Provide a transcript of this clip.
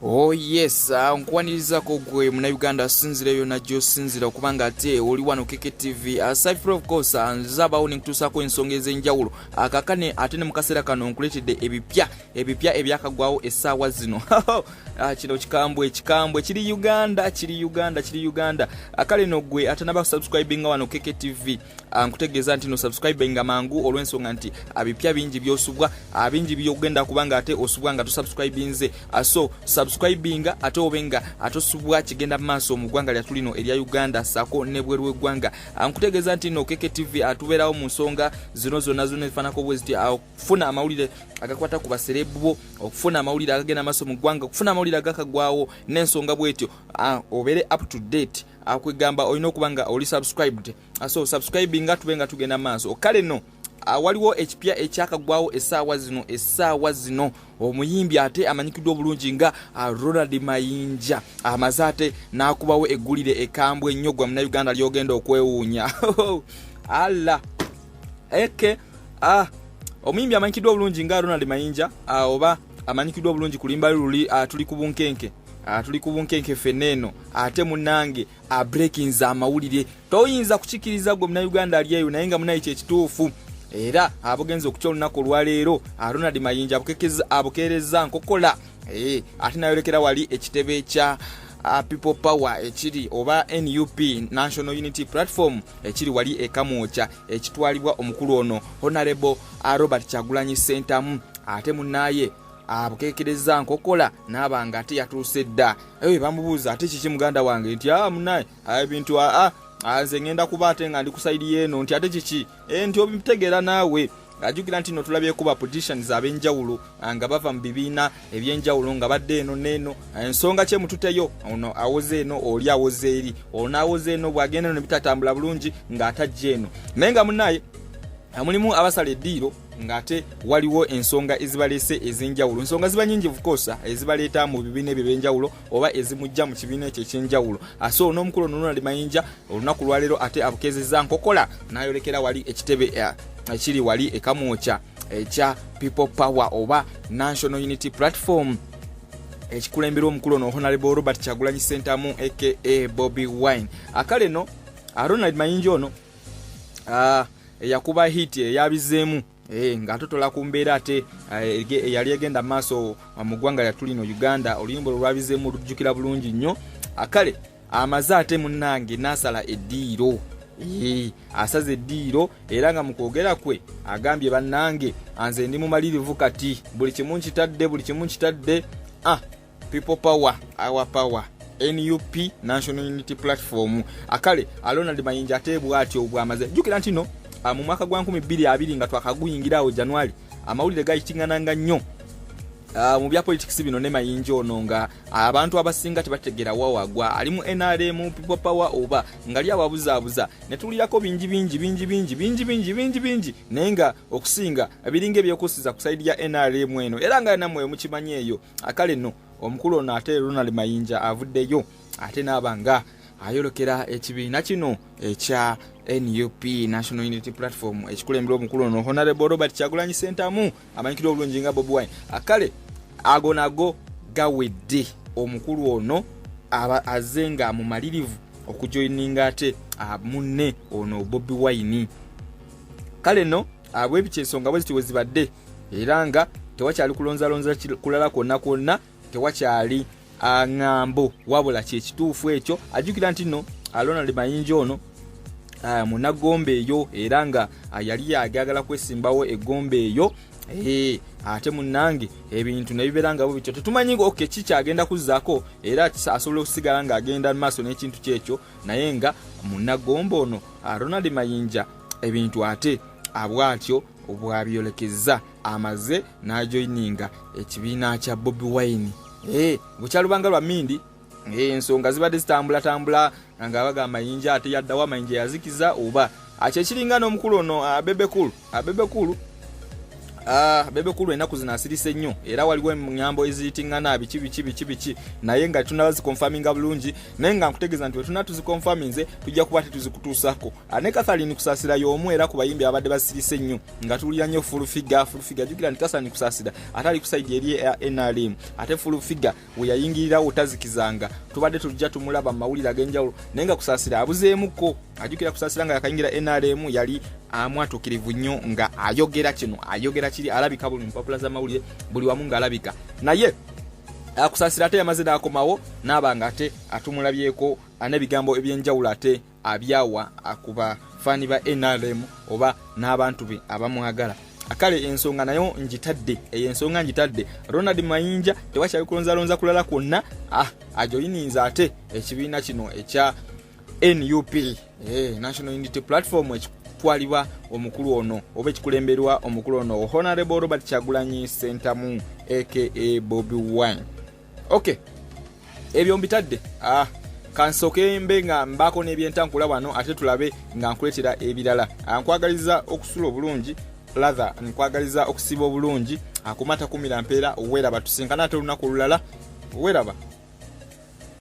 Oh yes, nkuwanirizako gwe munauganda asinzira yona gyosinzira okuba nga ate oli wano KKTV. Aside of course, nze abawo nenkutuusaako ensonga ez'enjawulo. Kakane ate ne mu kaseera kano nkuleetedde ebipya ebipya ebyakagwawo essaawa zino. Kino kikambwe kikambwe kiri Uganda, kiri Uganda, kiri Uganda. Kale no gwe atanaba subscribinga wano KKTV, nkutegeeza nti no subscribinga mangu olw'ensonga nti bipya bingi byosubwa, bingi byogenda kubanga ate osubwa nga tosubscribinze. So subscribinga ate obe nga atosubwa kigenda maaso mu ggwanga lyattu lino erya Uganda ssaako n'ebweru w'eggwanga. Nkutegeeza nti no KKTV atubeerawo mu nsonga zino zonna zonna ezifaanako bwe ziti, okufuna amawulire agakwata ku baserebu bo, okufuna amawulire agagenda maaso mu ggwanga, okufuna amawulire agakagwawo n'ensonga bwetyo, obeere up to date. Kwegamba olina okuba nga oli subscribed. So subscribinga tube nga tugenda maaso. Kale no waliwo ekipya ekyakagwawo essaawa zino. Essaawa zino omuyimbi ate amanyikiddwa obulungi nga Ronald Mayinja amaze ate n'akubawo eggulire ekambwe ennyo gwe munnayuganda lyogenda okwewuunya. Ala eke omuyimbi amanyikiddwa obulungi nga Ronald Mayinja, oba amanyikiddwa obulungi ku limba luli, tuli ku bunkenke, tuli ku bunkenke ffenna eno, ate munnange abreakinze amawulire. Toyinza kukikiriza gwe munnayuganda ali eyo, naye nga munaye kyekituufu. Era abugenza okukya olunaku olwaleero, Ronald Mayinja abukeereza nkokola, ate nayolekera wali ekitebe kya People Power ekiri oba NUP, National Unity Platform, ekiri wali ekamwokya, ekitwalibwa omukulu ono Honorable Robert Kyagulanyi Sentamu. Ate munaaye abukekereza nkokola n'aba nga ate yatuuse dda. Bamubuuza, ate kiki muganda wange? Nti munaye, ebintu nze ngenda kuba ate nga ndi ku side yeeno. Nti ate kiki? Nti obitegeera naawe. Ajjukira nti no tulabyeko ba politicians ab'enjawulo nga bava mu bibiina ebyenjawulo nga badde eno n'eno. Ensonga kyemututeyo, ono awoze eno, oli awoze eri, ono awoze eno, bw'agenda eno ne bitatambula bulungi ng'atajja eno. Naye nga munnaye mulimu abasala eddiiro ng'ate waliwo ensonga ezibaleese ez'enjawulo. Ensonga ziba nyingi, of course, ezibaleeta mu bibiina ebyo ebyenjawulo oba ezimujja mu kibiina ekyo ekyenjawulo. So n'omukulu ono Ronald Mayinja olunaku lwaleero ate abukeezezza nkokola n'ayolekera wali ekitebe ekiri wali ekamwokya ekya People Power oba National Unity Platform ekikulemberwa omukulu ono Honorable Robert Kyagulanyi Sentamu aka Bobi Wine. Akale no Ronald Mayinja ono eyakuba hit eyabizeemu, ng'atotola ku mbeera ate eyali egenda mu maaso mu ggwanga lyattu lino Uganda, oluyimba olwo lwabizeemu olujjukira bulungi nnyo. Akale amaze ate munnange n'asala eddiiro. Asaze eddiiro era nga mu kwogera kwe agambye, bannange, nze ndi mumalirivu kati, buli kimu nkitadde, buli kimu nkitadde. People Power, our power, NUP, National Unity Platform. Akale Ronald Mayinja ate bw'atyo bw'amaze. Jjukira nti no mu mwaka gwa 2020 nga twakaguyingirawo January, amawulire gayitingananga nnyo mu bya politics bino ne Mayinja ono, nga abantu abasinga tebategeera wawagwa ali mu NRM, People Power, oba nga li ababuzaabuza. Ne tuwulirako bingi bingi bingi bingi bingi bingi bingi bingi, naye nga okusinga biringa ebyekusiza ku side ya NRM eno, era nga nammwe mukimanyi eyo. Akale nno omukulu ono ate Ronald Mayinja avuddeyo ate n'aba nga ayolekera ekibiina kino ekya NUP, National Unity Platform, ekikulembera omukulu ono Honorable Robert Kyagulanyi Sentamu amanyikirwa obulungi nga Bobi Wine. Akale ago nago gawedde. Omukulu ono aba azze nga mumalirivu okujoininga ate munne ono Bobi Wine. Kale nno bwebityo ensonga bwe ziti bwe zibadde, era nga tewakyali kulonzalonza kulala kwonna kwonna, tewakyali ŋŋambo, wabula kyekituufu ekyo. Ajjukira nti nno Ronald Mayinja ono munagombe eyo, era nga yali yagagala kwesimbawo egombe eyo. Ate munnange ebintu ne bibeera nga bwe bityo, tetumanyi ok ki kyagenda kuzzaako, era asobola okusigala ng'agenda mu maaso n'ekintu kyekyo. Naye nga munnagombe ono Ronald Mayinja ebintu ate abwatyo bwabyolekezza, amaze n'ajoininga ekibiina kya Bobi Wine. Bukyalubanga lwa mindi, ensonga zibadde zitambulatambula nga bagamba Mayinja ate yaddawo, Amayinja yazikiza oba kyekiringa n'omukulu ono Bebe Cool. Bebe Cool Bebe Cool ennaku zino asirise nnyo, era waliwo eŋŋambo eziyitiŋŋana biki biki biki biki, naye nga tunaba ziconfirminga bulungi. Naye nga nkutegeeza nti wetuna tuziconfirminze, tujja kuba tetuzikutuusako. Ne Catherine Kusaasira y'omu era ku bayimbi abadde basirise nnyo, nga tuwulira nnyo Full Figure, Full Figure. Jjukira nti Catherine Kusaasira ate ali ku side eri eya NRM, ate Full Figure we yayingirirawo tazikizanga, tubadde tujja tumulaba mu mawulire ag'enjawulo, naye nga Kusaasira abuzeemukko. Ajjukira Kusaasira nga yakayingira NRM yali amwatuukirivu nnyo, nga ayogera kino, ayogera kiri, alabika buli mpapula z'amawulire, buli wamu ng'alabika. Naye Kusaasira ate yamaze n'akomawo, n'aba nga ate atumulabyeko n'ebigambo ebyenjawulo, ate abyawa ku bafaani ba NRM oba n'abantu be abamwagala. Kale ensonga nayo ngitadde, eyo ensonga ngitadde. Ronald Mayinja tewakyali kulonzalonza kulala kwonna, ajoyininza ate ekibiina kino ekya NUP, National Unity Platform, ekitwalibwa omukulu ono oba ekikulemberwa omukulu ono Honorable Robert Kyagulanyi Sentamu aka Bobi Wine. Okay, ebyo mbitadde. Kansooke mbe nga mbaako n'ebyentankula wano, ate tulabe nga nkuleetera ebirala. Nkwagaliza okusula obulungi, rather nkwagaliza okusiba obulungi. Akumata kumira mpeera, weeraba, tusinkana ate olunaku olulala. Weeraba.